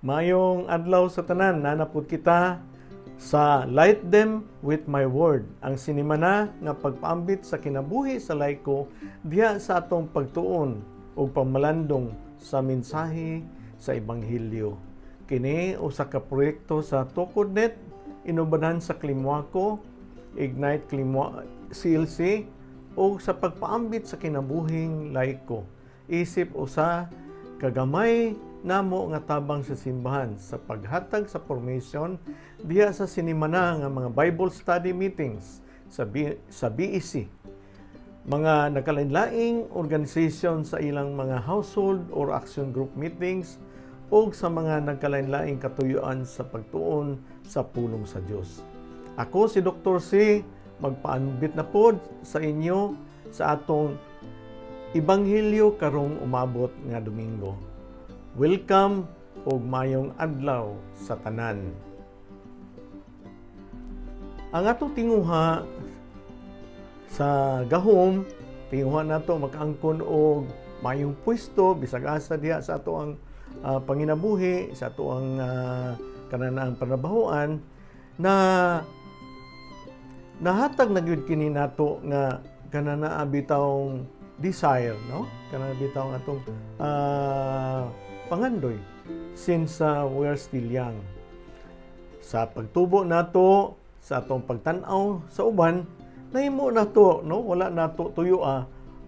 Maayong adlaw sa tanan, naa na pud kita sa Light Them with My Word, ang sinimana nga pagpaambit sa kinabuhi sa laiko diha sa atong pagtuon ug pamalandong sa mensahe sa Ebanghelyo. Kini usa ka proyekto sa TukodNet inubanan sa Klimuako, Ignite Klimwa CLC o sa pagpaambit sa kinabuhing laiko. Isip usa kagamay namo nga tabang sa simbahan sa paghatag sa formation diha sa sinimana nga mga Bible study meetings sa BEC, mga nagkalain-laing organization sa ilang mga household or action group meetings, o sa mga nagkalain-laing katuyuan sa pagtuon sa pulong sa Dios. Ako si Dr. C, magpaambit na pod sa inyo sa atong Ebanghelyo karong umabot nga Domingo. Welcome ug mayong adlaw sa tanan. Ang atong tinguha sa gahom, tinguha nato makaangkon og mayong pwesto bisag asa diha sa ato ang panginabuhi, sa ato ang kananaang panrabahoan na nahatag na gyud kini nato nga kanana bitawng desire, no, kanana bitawng atong pangandoy since we are still young. Sa pagtubo nato, sa atong pagtan-aw sa uban, nahimo nato, no, wala nato tuyo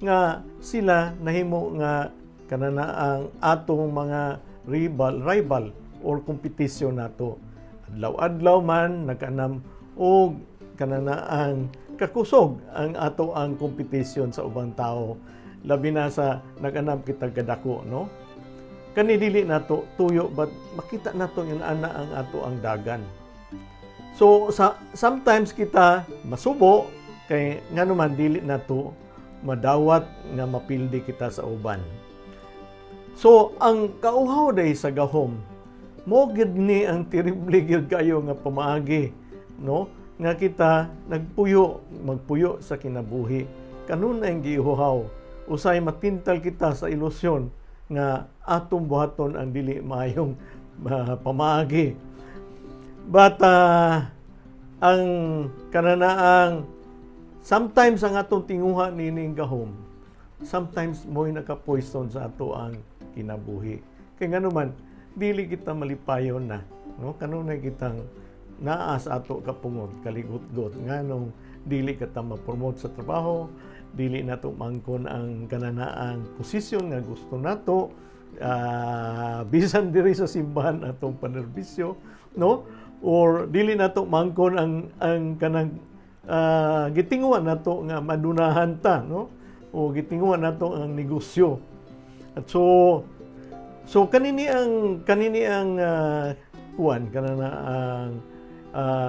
nga sila nahimo nga kanana ang atong mga rival or competition nato. Adlaw-adlaw man nagkanam og kanana ang kakusog ang ato ang competition sa ubang tao, labi na sa nag-anam kita kadako, no? Kani dili nato tuyo, but makita nato yung ana ang ato ang dagan. So sa sometimes kita masubo kay ngano man dili nato madawat nga mapildi kita sa uban. So ang kauhaw day sa gahom mo gyud ni ang terrible gyud kayo nga pamaagi, no, nga kita nagpuyo, magpuyo sa kinabuhi. Kanunay ang giuhaw, usay matintal kita sa ilusyon nga atong buhaton ang dili maayong pamaagi. But ang kananaang sometimes ang atong tinguha nining gahom, sometimes mo'y nakapoison sa ato ang kinabuhi, kay ngano man dili kita malipayon na, no? Kanunay kitang naa sa ato kapungod kaligot-got nganong dili kita ma-promote sa trabaho, dili nato mangkon ang kananaang posisyon nga gusto nato, bisan diri sa simbahan atong panerbisyo, no, or dili nato mangkon ang kanang gitinguha nato nga madunahan ta, no, o gitinguha nato ang negosyo. At so kanini ang kuan kanana ang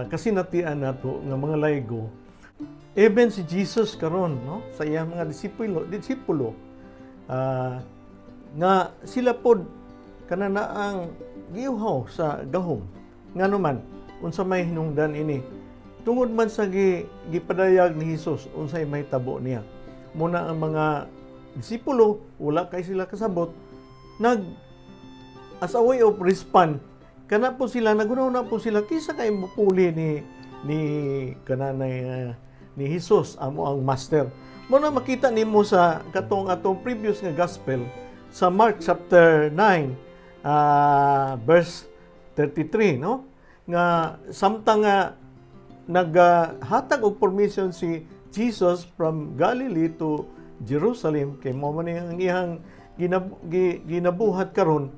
kasinatian nato nga mga laygo. Even si Jesus karon, no, sa iyang mga disipulo nga sila pod kanana ang giuhaw sa gahom. Ngano man, unsa may hinungdan ini? Tungod man sa gipadayag ni Jesus unsay mahitabo niya. Muna ang mga disipulo wala kay sila kasabot. Nag as a way of respond kana po sila, nagunaw na po sila kisa kay mupuli ni kananay ni Jesus, amo ang master. Mo na makita nimo sa katong atong previous nga gospel sa Mark chapter 9 verse 33, no, nga samtang nga naghatag og permission si Jesus from Galilee to Jerusalem, kay mo man ang iyang ginabuhat karon,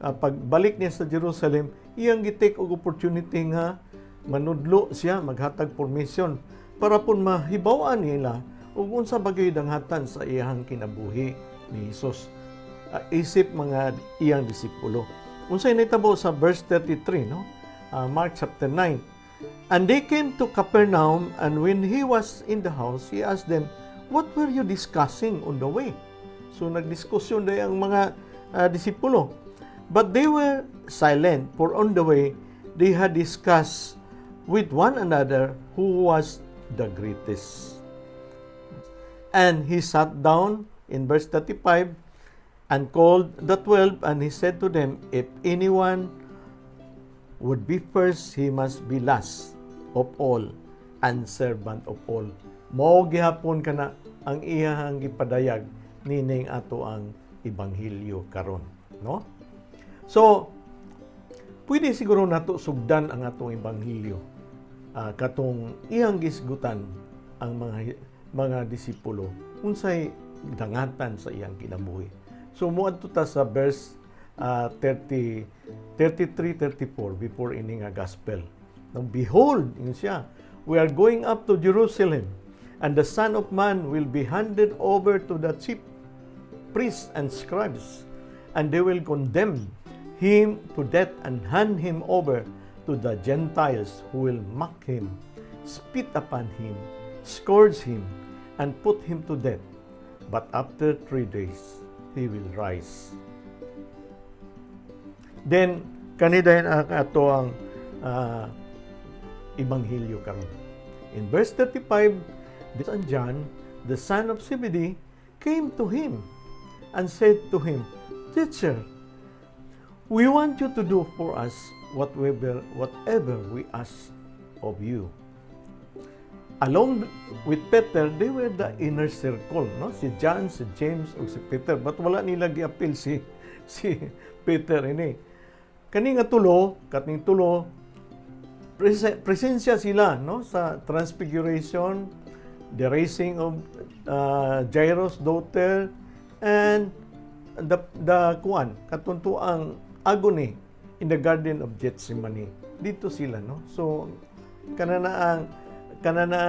pagbalik niya sa Jerusalem, iyang gi-take og opportunity nga manudlo siya, maghatag permission para pun mahibaw-an nila ug unsa ba gyud danghatan sa iyang kinabuhi ni Jesus isip mga iyang disipulo. Unsay nahitabo sa verse 33, no? Mark chapter 9. And they came to Capernaum, and when he was in the house, he asked them, "What were you discussing on the way?" So nagdiskusyon day ang mga disipulo. But they were silent, for on the way they had discussed with one another who was the greatest. And he sat down in verse 35 and called the 12, and he said to them, "If anyone Would be first, he must be last of all and servant of all. Mao gihapon kana ang iyahang gipadayag nining ato ang ebanghelyo karon, no? So, pwede siguro nato sugdan ang atong ebanghelyo katong iyang gisgutan ang mga disipulo unsay dangatan sa iyang kinabuhi. So moadto ta sa verse 30, 33, 34 before ini nga gospel. Now, "Behold," ingon siya, "we are going up to Jerusalem, and the Son of Man will be handed over to the chief priests and scribes, and they will condemn him to death and hand him over to the Gentiles, who will mock him, spit upon him, scourge him, and put him to death. But after 3 days, he will rise." Then, kani dayon ang ato ang ebanghelyo karon. In verse 35, this and John, the son of Zebedee, came to him and said to him, "Teacher, we want you to do for us whatever we ask of you." Along with Peter, they were the inner circle, no? Si John, si James, o si Peter. But wala nila giapil si Peter ini. Kani nga tulo, kaning tulo, presensya sila, no, sa Transfiguration, the raising of Jairus' daughter, and the kuan katong ang agony in the Garden of Gethsemane. Dito sila, no? So kana na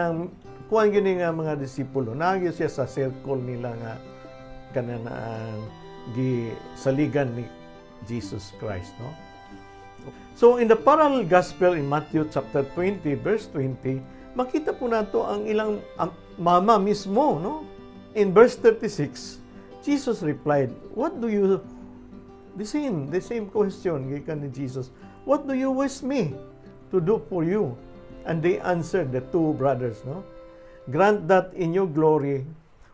ang kuan gini nga mga disipulo, naagi siya sa circle nila nga kana na ang gisaligan ni Jesus Christ, no? So in the parallel gospel in Matthew chapter 20 verse 20, makita po nato ang ilang ang mama mismo, no? In verse 36, Jesus replied, "What do you the same question gikan ni Jesus. "What do you wish me to do for you?" And they answered, the two brothers, no? "Grant that in your glory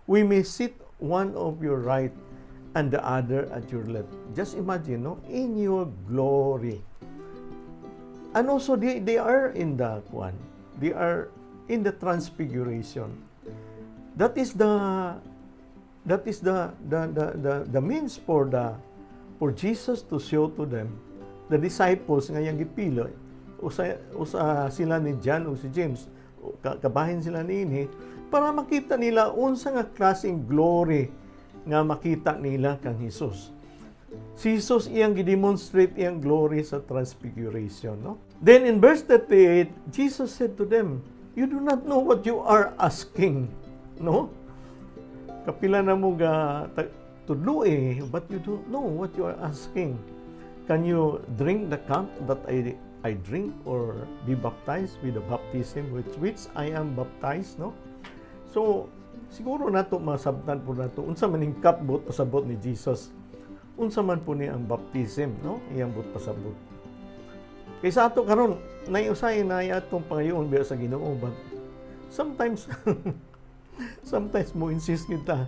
we may sit one of your right and the other at your left." Just imagine, no? In your glory. And also they are in the one. They are in the Transfiguration. That is the means for Jesus to show to them, the disciples nga iyang gipili, usa sila ni John o si James, kabahin sila niini para makita nila unsa nga klaseng glory nga makita nila kang Jesus. Si Jesus, iyang gidemonstrate iyang glory sa Transfiguration, no? Then in verse 38, Jesus said to them, "You do not know what you are asking," no? Kapila na mo ga tudlo eh, but you don't know what you are asking. "Can you drink the cup that I drink or be baptized with the baptism with which I am baptized?" no? So, siguro nato masabtan po nato unsa man ning cup buot pasabot ni Jesus. Unsa man po ni ang baptism, no? Iyang buot pasabot. Kay sa ato karon, naiusay na atong pangayoon biya sa Ginoo, but sometimes mo insist kita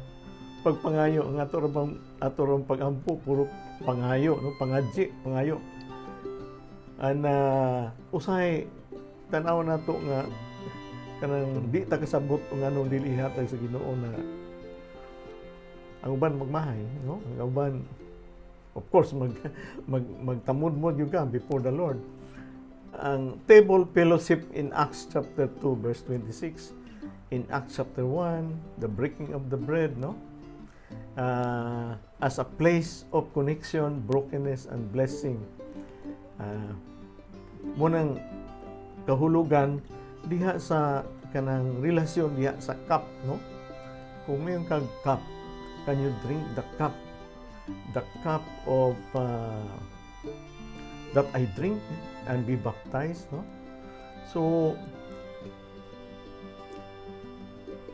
pagpangayo ang ato ra bang ato ra pagampo, puro pangayo, no, pangadji, pangayo. Ana usahay tan-aw nato nga kanang di ta kasabot kung anong dili ihatag sa Ginoo na ang uban magmahay, no? Ang uban, of course, magtamod mo gyud ka before the Lord. Ang table fellowship in Acts chapter 2 verse 26, in Acts chapter 1, the breaking of the bread, no, as a place of connection, brokenness and blessing, munang kahulugan diha sa kanang relasyon diha sa cup, no? Kung mayon kag cup, can you drink the cup of that I drink and be baptized, no? So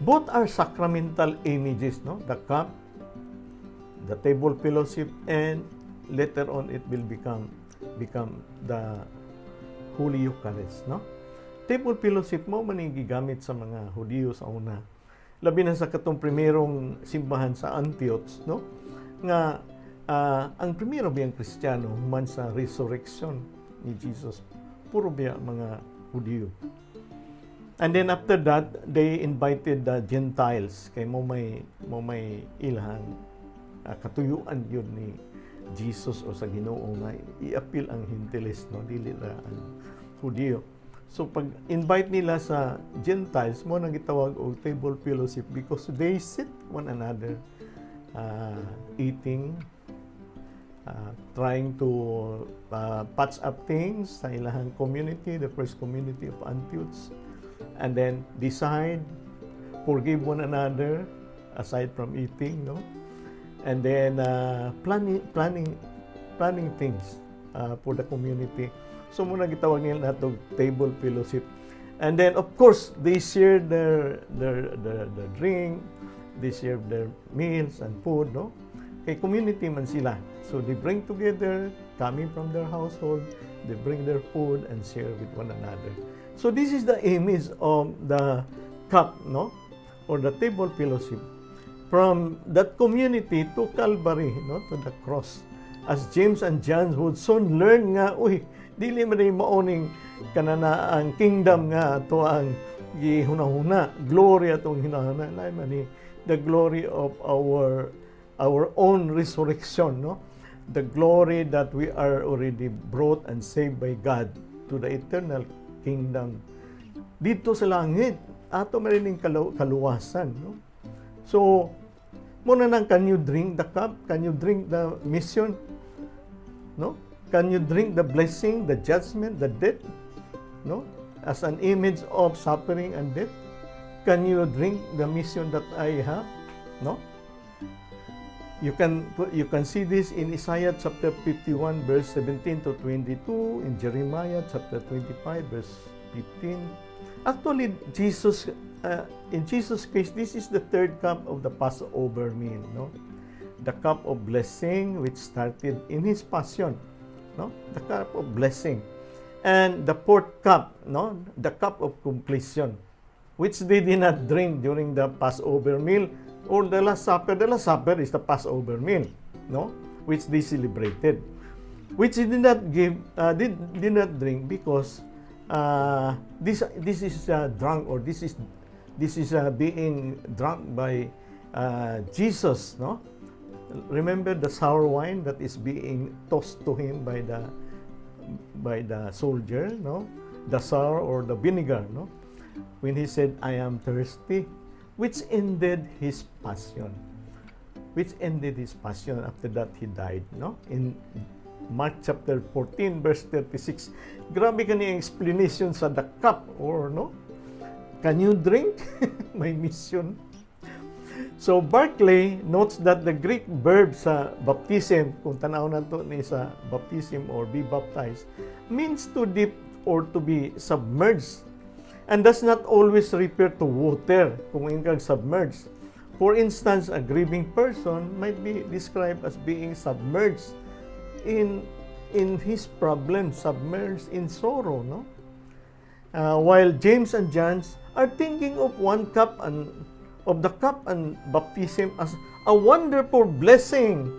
both are sacramental images, no? The cup, the table fellowship, and later on it will become the Holy Eucharist, no? Table fellowship mo man yung gigamit sa mga Hudiyo sa una. Labi na sa katong primerong simbahan sa Antioch, no? Nga ang primero biyang Kristiyano human sa resurrection ni Jesus. Puro biya mga Hudiyo. And then after that, they invited the Gentiles kay mao may ilhang katuyuan yun ni Jesus o sa Ginoo nga i-appeal ang Gentiles, no, dili ra ang Hudiyo. So pag invite nila sa Gentiles, mao nang gitawag og table fellowship because they sit one another eating, trying to patch up things sa ilahang community, the first community of Antioch, and then decide, forgive one another aside from eating, no? And then planning things for the community. So mao na gitawag nila nato table fellowship. And then, of course, they share their drink, they share their meals and food, no? Kay community man sila. So they bring together, coming from their household, they bring their food and share with one another. So this is the image of the cup, no? Or the table fellowship. From that community to Calvary, no? To the cross. As James and John would soon learn nga, uy, dili man rin mao ning kanana ang kingdom nga ato ang gihunahuna, glory atong hinahuna, lain man ni the glory of our own resurrection, no? The glory that we are already brought and saved by God to the eternal kingdom. Dito sa langit, ato man rin kaluwasan, no? So, mao na nang, can you drink the cup? Can you drink the mission? No? Can you drink the blessing, the judgment, the death? No? As an image of suffering and death? Can you drink the mission that I have? No? You can see this in Isaiah chapter 51 verse 17 to 22, in Jeremiah chapter 25 verse 15. Actually, Jesus in Jesus' case, this is the third cup of the Passover meal, no? The cup of blessing which started in his passion, no? The cup of blessing. And the fourth cup, no? The cup of completion, which they did not drink during the Passover meal or the Last Supper. The Last Supper is the Passover meal, no? Which they celebrated. Which they did not give, did not drink because this is drunk or this is being drunk by Jesus, no? Remember the sour wine that is being tossed to him by the soldier, no? The sour or the vinegar, no? When he said, "I am thirsty," which ended his passion. Which ended his passion. After that, he died, no? In Mark chapter 14, verse 36. Grabe kani ang explanation sa the cup or, no? Can you drink my mission? So Barclay notes that the Greek verb sa baptism, kung tanaw nato ni sa baptism or be baptized, means to dip or to be submerged and does not always refer to water kung ingkag submerged. For instance, a grieving person might be described as being submerged in his problem, submerged in sorrow, no? While James and John are thinking of one cup and of the cup and baptism as a wonderful blessing,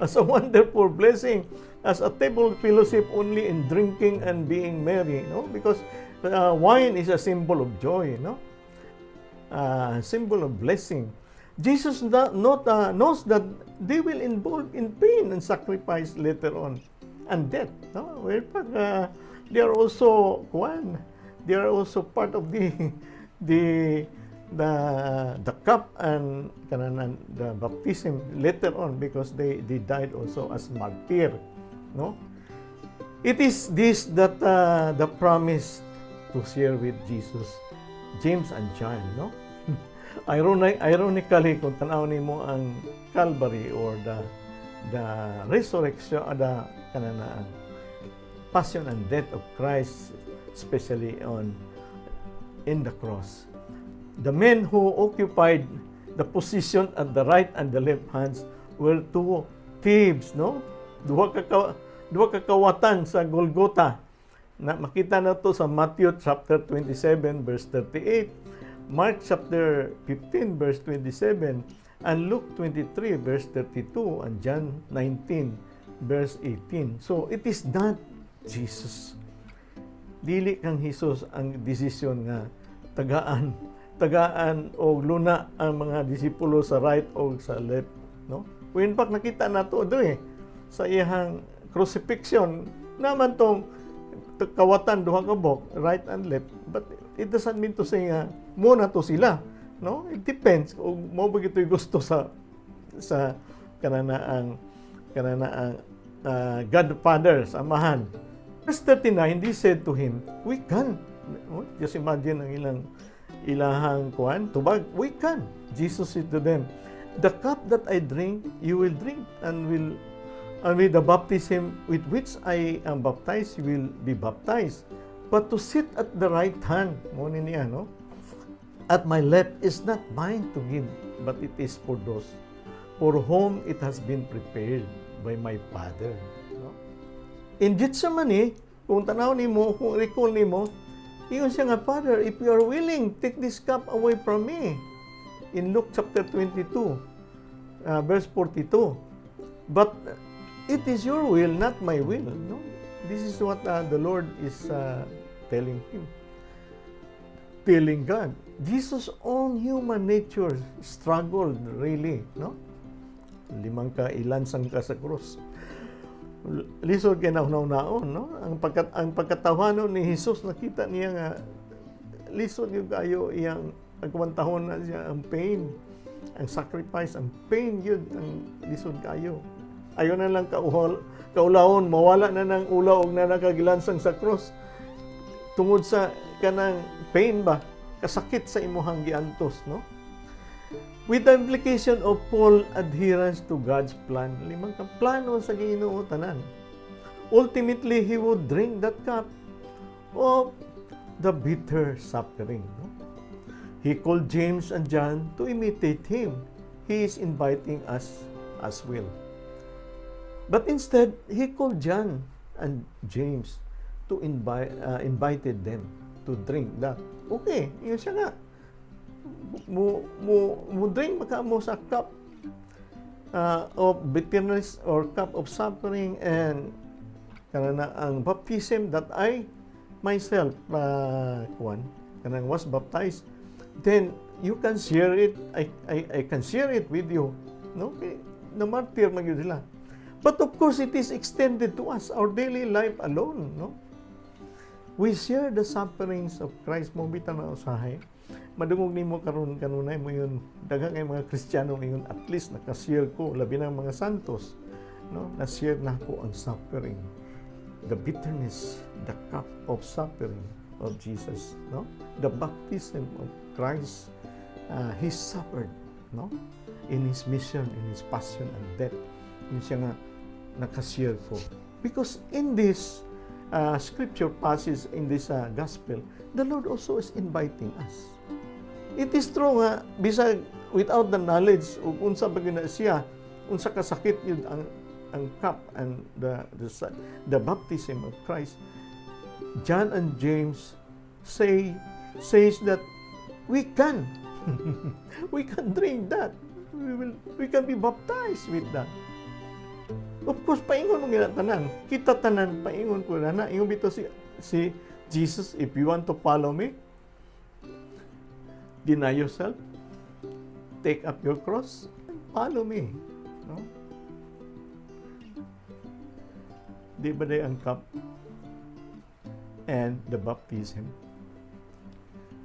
as a wonderful blessing, as a table fellowship only in drinking and being merry, no? Because wine is a symbol of joy, no? Symbol of blessing. Jesus not knows that they will involve in pain and sacrifice later on and death. No? Well, pag, they are also kuan, they are also part of the cup and kananan the baptism later on because they died also as martyr, no? It is this that the promise to share with Jesus, James and John, no? Ironically, kung tanaw nimo ang Calvary or the resurrection, the kanana passion and death of Christ, especially on in the cross, the men who occupied the position at the right and the left hands were two thieves, no? Duha ka kawatan sa Golgotha. Na makita na to sa Matthew chapter 27 verse 38, Mark chapter 15 verse 27, and Luke 23 verse 32 and John 19 verse 18. So it is not Jesus. Dili kang Jesus ang desisyon nga tagaan og luna ang mga disipulo sa right o sa left, no? In fact, nakita nato do eh sa iyang crucifixion naman tong kawatan duha ka buhok, right and left, but it doesn't mean to say nga mo na to sila, no? It depends kung mo ba gito'y gusto sa kanana ang Godfather sa Amahan. Verse 39, they said to him, "We can." Oh, just imagine ang ilang ilahang kuan tubag, "We can." Jesus said to them, "The cup that I drink, you will drink, and with the baptism with which I am baptized, you will be baptized. But to sit at the right hand," mo ni niya, no, "at my left is not mine to give, but it is for those for whom it has been prepared by my Father." No? In Gethsemane, kung tanaw nimo, kung recall nimo, ingon siya nga, "Father, if you are willing, take this cup away from me." In Luke chapter 22, verse 42. "But it is your will, not my will." No? This is what the Lord is telling him. Telling God. Jesus' own human nature struggled really, no? Limang ka ilansang ka sa krus. Lisod kay nahunaon, no? Ang pagkatawhanon ni Jesus, nakita niya nga lisod yung kayo iyang agwantahon na siya ang pain, ang sacrifice, ang pain yun, ang lisod kayo. Ayo na lang kauhol, kaulahon, mawala na ng ulaw og na nakagilansang sa cross. Tungod sa kanang pain ba, kasakit sa imuhang giantos, no? With the implication of full adherence to God's plan, limang ka plano sa Ginoo tanan. Ultimately, he would drink that cup of the bitter suffering. No? He called James and John to imitate him. He is inviting us as well. But instead, he called John and James to invited them to drink that. Okay, yun siya nga. Mo drink baka mo sa cup of bitterness or cup of suffering and kanana ang baptism that I myself kuan kanang was baptized, then you can share it. I can share it with you, no? Kay na martyr man gyud sila, but of course it is extended to us, our daily life alone, no? We share the sufferings of Christ. Mo bitaw na usahay madungog nimo karon kanunay mo yun daghan kay mga Kristiyano ingon, "At least naka-share ko," labi na ang mga santos, no? Na-share na ko ang suffering, the bitterness, the cup of suffering of Jesus, no? The baptism of Christ, he suffered, no, in his mission, in his passion and death. Yun siya nga naka-share ko because in this scripture passage, in this gospel, the Lord also is inviting us. It is true nga bisag without the knowledge ug unsa ba gyud na siya, unsa kasakit yun ang cup and the baptism of Christ, John and James says that we can drink that, we can be baptized with that. Of course, paingon mo gina tanan. Kita tanan paingon ko na na ingon bitaw si Jesus, "If you want to follow me, deny yourself, take up your cross and follow me," no? Di ba day ang cup and the baptism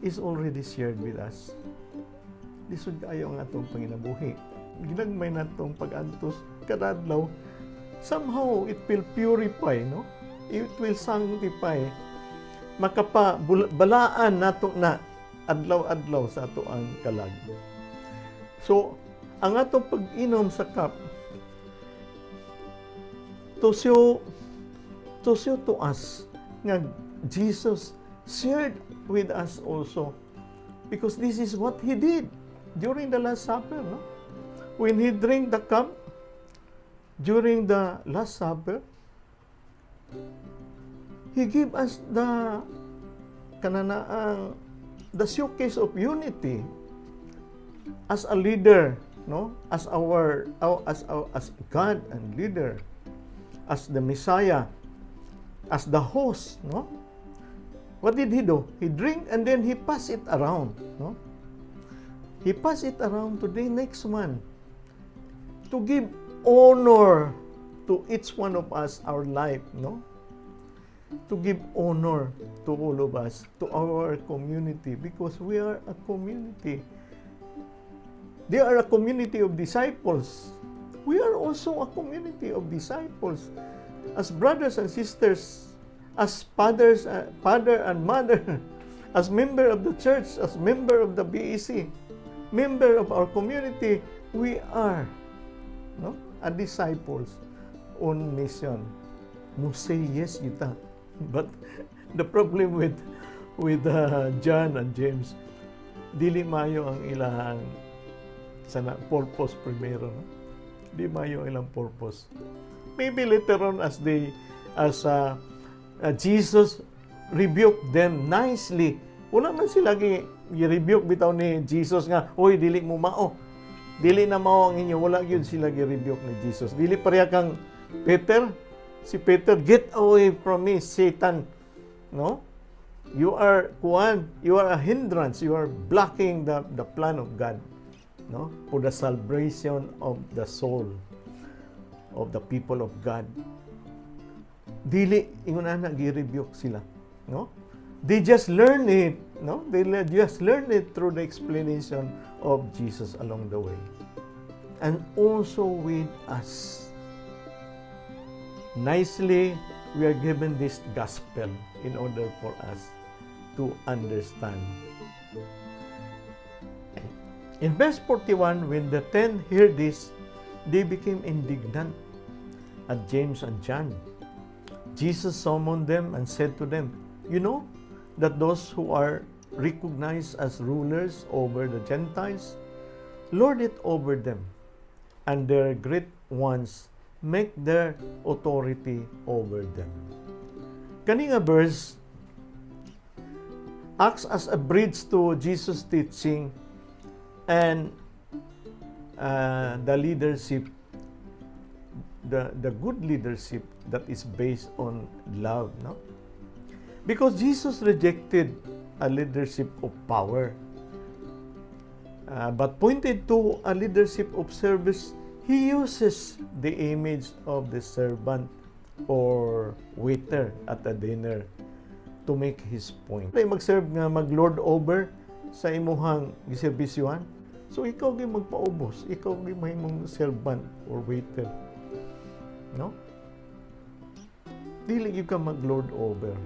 is already shared with us? Lisod kayo ang atong panginabuhi. Ginagmay natong pag-antos kada adlaw. Somehow it will purify, no? It will sanctify. Makapa balaan nato na adlaw-adlaw sa ato ang kalag. So, ang atong pag-inom sa cup to show to us nga Jesus shared with us also, because this is what he did during the Last Supper, no? When he drank the cup during the Last Supper, he gave us the kananaang the showcase of unity as a leader, no? As our as God and leader, as the Messiah. As the host, no? What did he do? He drink and then he pass it around, no? He pass it around to the next one to give honor to each one of us, our life, no? To give honor to all of us, to our community, because we are a community. They are a community of disciples. We are also a community of disciples. As brothers and sisters, as fathers, father and mother, as member of the church, as member of the BEC, member of our community, we are, no, a disciples on mission. Mo say yes kita. But the problem with John and James, dili mayo ang ilahang sana purpose primero, no? Di mayo ang ilang purpose. Maybe later on as they as Jesus rebuked them nicely. Wala man sila gi rebuke bitaw ni Jesus nga, "Oy, dili mo mao. Dili na mao ang inyo." Wala gyud sila gi-rebuke ni Jesus. Dili pareha kang Peter. Si Peter, "Get away from me, Satan." No? You are kuan, you are a hindrance. You are blocking the plan of God, no? For the salvation of the soul of the people of God. Dili ingon ana gi-rebuke sila, no? They just learn it, no? They just learn it through the explanation of Jesus along the way. And also with us. Nicely, we are given this gospel in order for us to understand. In verse 41, when the 10 heard this, they became indignant at James and John. Jesus summoned them and said to them, "You know that those who are recognized as rulers over the Gentiles lord it over them, and their great ones make their authority over them." Kani nga verse acts as a bridge to Jesus' teaching and the leadership, the good leadership that is based on love, no? Because Jesus rejected a leadership of power, but pointed to a leadership of service. He uses the image of the servant or waiter at a dinner to make his point. Ay mag-serve nga mag-lord over sa imuhang giserbisyuhan. So ikaw gyud magpaubos, ikaw gyud mahimong servant or waiter. No? Dili gyud ka mag-lord over.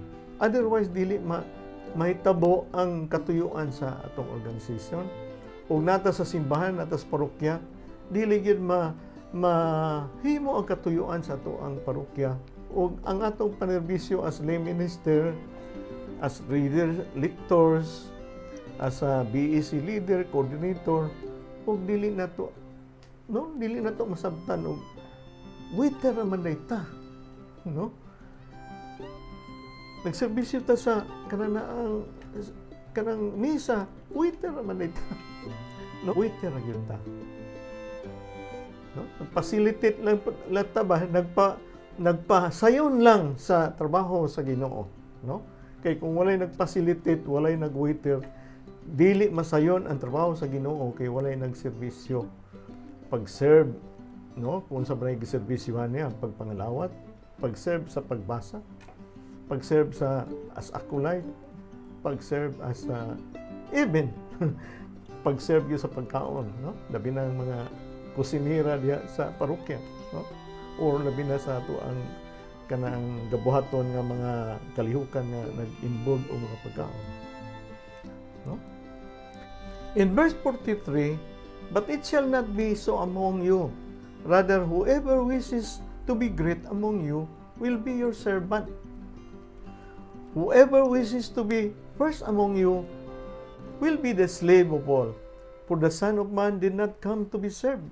Otherwise dili ma mahitabo ang katuyuan sa atong organisasyon. Ug nata sa simbahan, nata sa parokya, dili gyud ma mahimo ang katuyuan sa ato ang parokya ug ang atong panerbisyo as lay minister, as reader, lectors, as a BEC leader, coordinator, ug dili nato, no, dili nato masabtan og waiter raman day ta, no? Nagserbisyo ta sa kanang kanang misa, waiter raman day ta, no? Waiter ra gyud ta, no? Nagfacilitate lang lang ta ba, nagpasayon lang sa trabaho sa Ginoo, no? Kay kung walay nagfacilitate, walay nagwaiter, dili masayon ang trabaho sa Ginoo kay walay nagserbisyo. Pag-serve, no? Kung sa ba giserbisyohan niya, pagpangalawat, pag-serve sa pagbasa, pag-serve sa as acolyte, pag-serve as even pag-serve gyud sa pagkaon, no? Labi na ang mga kusinera diha sa parokya, no? Or labi na sa ato ang kanang gabuhaton nga mga kalihukan nga nag-involve og mga pagkaon. No? In verse 43, "But it shall not be so among you. Rather, whoever wishes to be great among you will be your servant. Whoever wishes to be first among you will be the slave of all. For the Son of Man did not come to be served,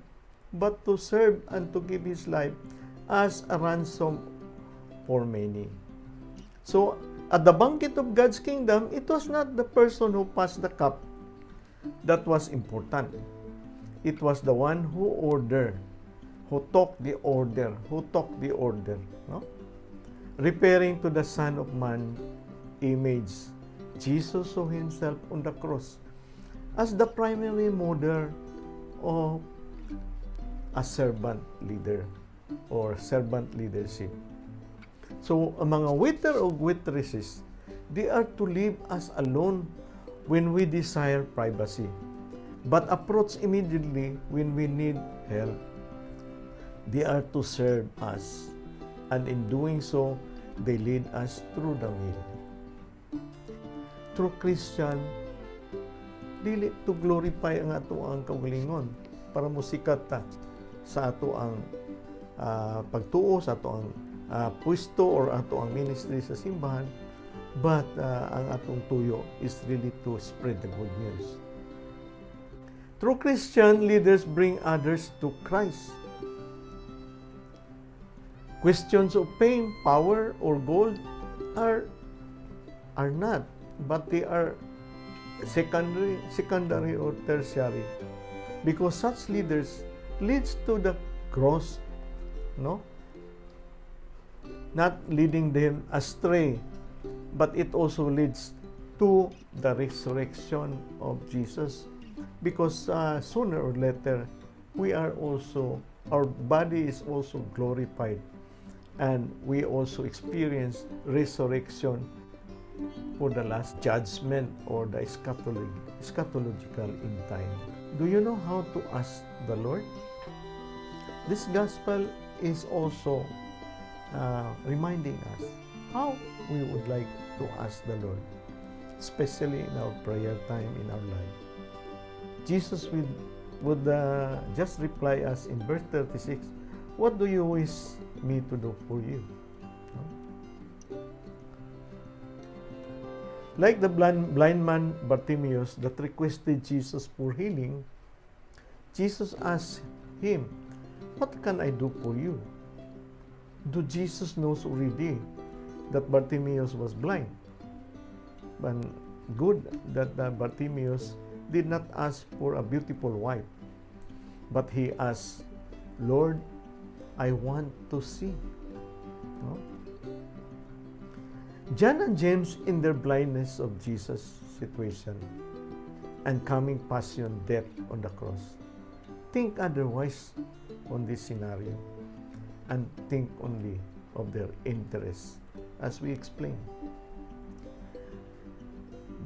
but to serve and to give his life as a ransom for many." So, at the banquet of God's kingdom, it was not the person who passed the cup that was important. It was the one who ordered, who took the order, who took the order. No? Referring to the Son of Man image, Jesus saw himself on the cross as the primary model of a servant leader or servant leadership. So, ang mga waiter o waitresses, they are to leave us alone when we desire privacy, but approach immediately when we need help. They are to serve us, and in doing so, they lead us through the meal. True Christian, dili to glorify ang atoang kaugalingon para musikat ta sa atoang pagtuo, sa atoang pwesto or atoang ministry sa simbahan, but ang atong tuyo is really to spread the good news. True Christian leaders bring others to Christ. Questions of fame, power, or gold are not, but they are secondary or tertiary. Because such leaders leads to the cross, no? Not leading them astray, but it also leads to the resurrection of Jesus. Because sooner or later, we are also, our body is also glorified and we also experience resurrection for the last judgment or the eschatological in time. Do you know how to ask the Lord? This gospel is also reminding us how we would like to ask the Lord, especially in our prayer time in our life. Jesus would just reply us in verse 36, "What do you wish me to do for you?" No? Like the blind man Bartimaeus that requested Jesus for healing, Jesus asked him, "What can I do for you?" Do Jesus knows already that Bartimaeus was blind. But good that Bartimaeus did not ask for a beautiful wife, but he asked, "Lord, I want to see." No? John and James, in their blindness of Jesus' situation and coming passion, death on the cross, think otherwise on this scenario and think only of their interests, as we explained.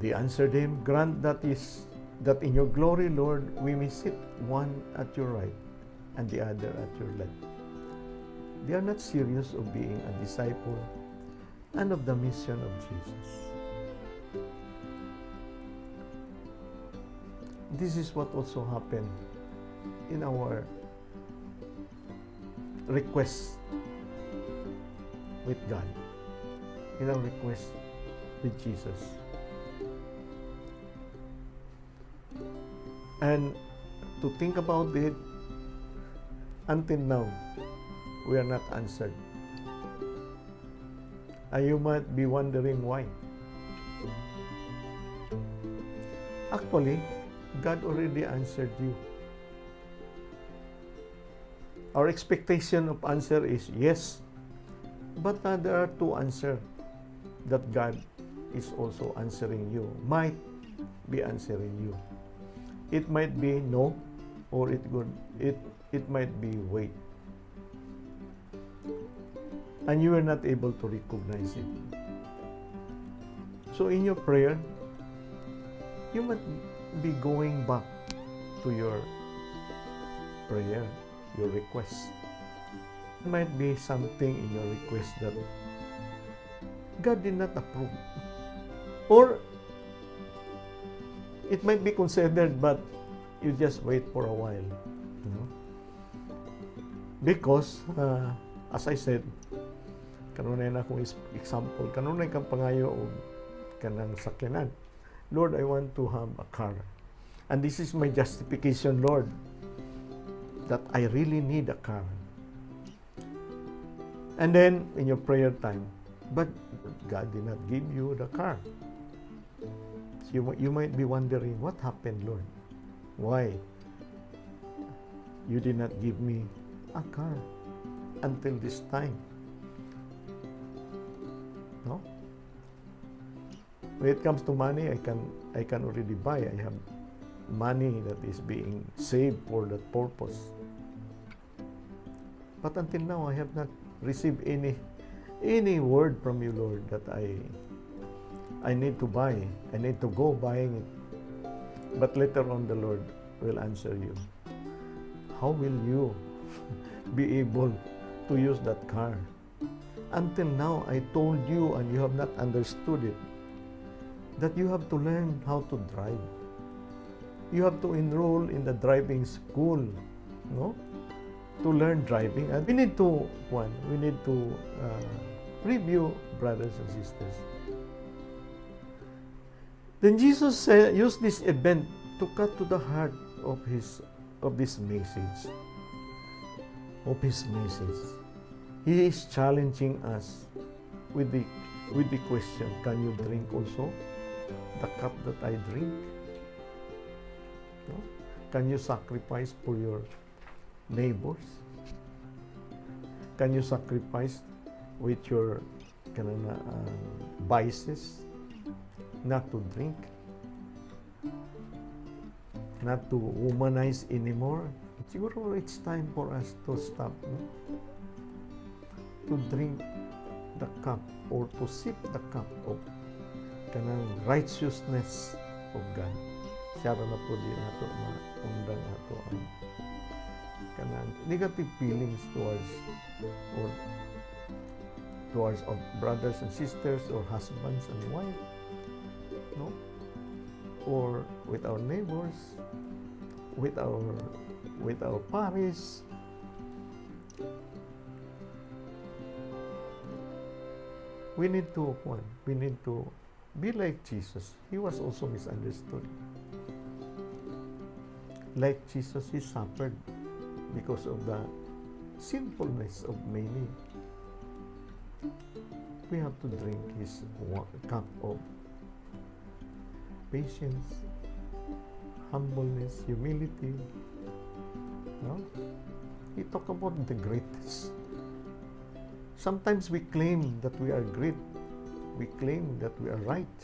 They answered him, "Grant that is that in your glory, Lord, we may sit one at your right and the other at your left." They are not serious of being a disciple and of the mission of Jesus. This is what also happened in our request with God, in our request with Jesus. And to think about it, until now, we are not answered. And you might be wondering why. Actually, God already answered you. Our expectation of answer is yes. But there are two answers that God is also answering you, might be answering you. It might be no, or it might be wait. And you are not able to recognize it. So in your prayer, you might be going back to your prayer, your request. It might be something in your request that God did not approve. Or it might be considered, but you just wait for a while. Because, as I said, kanunay na akong example, kanunay kang pangayo og kanang sakyanan. "Lord, I want to have a car. And this is my justification, Lord, that I really need a car." And then, in your prayer time, but God did not give you the car. So you might be wondering, "What happened, Lord? Why you did not give me a car until this time?" When it comes to money, I can already buy. I have money that is being saved for that purpose. But until now, I have not received any word from you, Lord, that I need to buy. I need to go buying it. But later on, the Lord will answer you. How will you be able to use that car? Until now, I told you and you have not understood it, that you have to learn how to drive. You have to enroll in the driving school, no? To learn driving. And we need to, one, we need to review, brothers and sisters. Then Jesus said, used this event to cut to the heart of this message. Of his message. He is challenging us with the question, "Can you drink also the cup that I drink?" No? Can you sacrifice for your neighbors? Can you sacrifice with your kanang vices, not to drink, not to womanize anymore? Siguro it's time for us to stop, no? To drink the cup or to sip the cup of kanang righteousness of God. Siya ra na pud nato maundang ato ang kanang negative feelings towards our brothers and sisters or husbands and wife, no, or with our neighbors, with our parish. We need to be like Jesus. He was also misunderstood. Like Jesus, he suffered because of the sinfulness of many. We have to drink his cup of patience, humbleness, humility. No? He talk about the greatest. Sometimes we claim that we are great. We claim that we are right.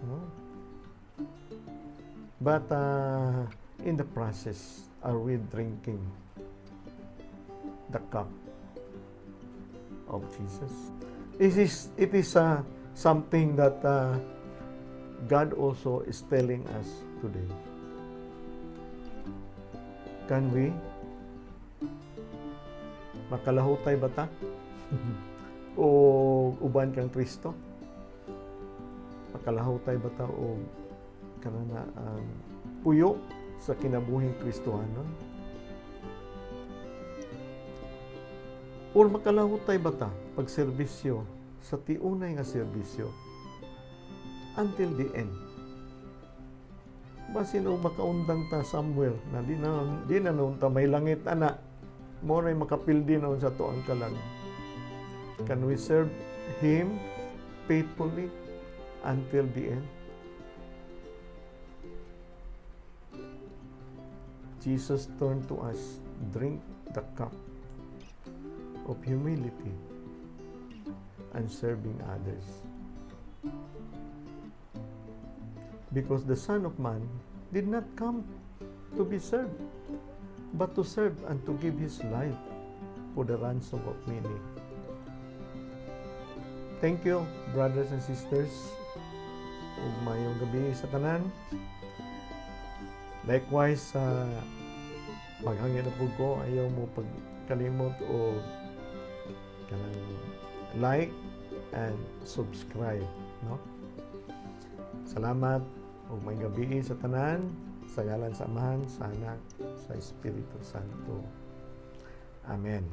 No? But in the process, are we drinking the cup of Jesus? It is something that God also is telling us today. Can we? Makalahutay ba ta? O uban kang Kristo? Makalahutay ba ta o kanana ang puyo sa kinabuhing Kristohanon? Or makalahutay ba ta pagserbisyo sa tiunay nga serbisyo until the end? Basin og makaundang ta somewhere na di na noon ta may langit ana mo na makapildi noon sa atuang kalag. Can we serve Him faithfully until the end? Jesus turned to us, "Drink the cup of humility and serving others." Because the Son of Man did not come to be served, but to serve and to give his life for the ransom of many. Thank you, brothers and sisters. Ug maayong gabi sa tanan. Likewise, sa maghangyo na pud ko, ayaw mo pagkalimot o kanang like and subscribe, no? Salamat ug maayong gabi sa tanan, sa ngalan sa Amahan, sa Anak, sa Espiritu Santo. Amen.